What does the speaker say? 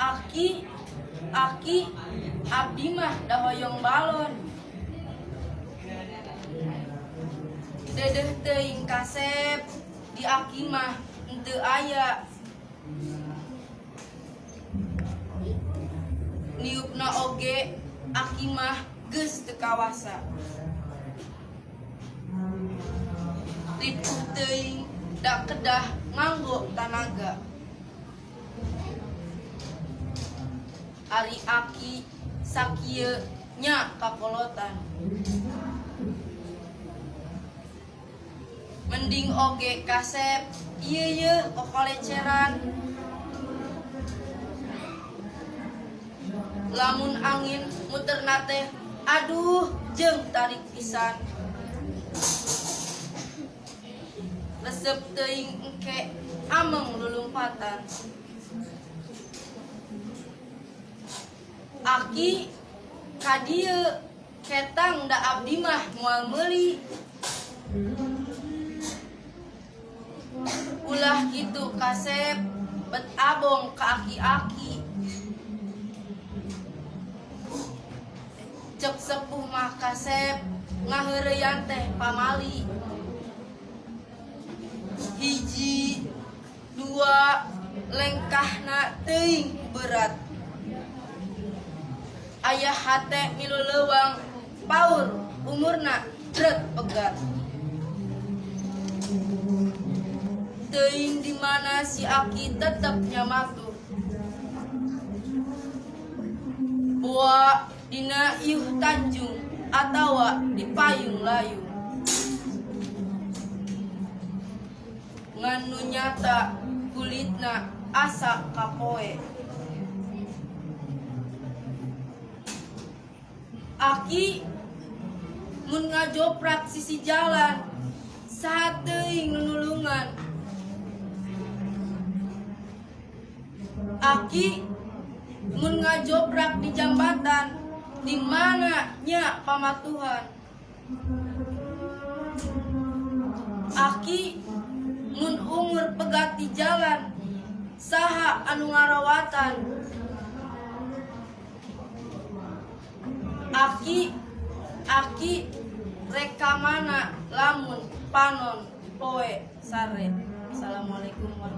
Aki, aki, abdi mah da hoyong balon. Dedeh teuing kasep di aki mah henteu aya. Niupna oge aki mah geus teu kawasa. Ripuh teuing da kedah nganggo tanaga. Ari aki sakieu nya kakolotan. Mending oge kasep ieu yeuh kokoleceran. Lamun angin muterna teh aduh jeung tarik pisan. Resep teuing engke ameng lulumpatan. Aki ka dieu ketang da abdi mah moal meuli. Ulah kitu kasep bet abong ka aki-aki. Cek sepuh mah kasep ngaheureyan teh pamali. Hiji, dua, lengkahna teuing berat. Ayah hate milu leuwang paur umurna dret pegat. Teuing di mana si aki tetep nyamatuh. Boa dina iuh tanjung atawa di payung layung. Ngan nu nyata kulitna asa kapoe. Aki mun ngajoprak sisi jalan saha teuing nu nulungan. Aki mun ngajoprak di jambatan di mana nya pamatuhan. Aki mun umur pegat di jalan saha anu ngarawatan. Aki, aki rek ka mana lamun panon poe sare. Assalamualaikum warahmatullahi.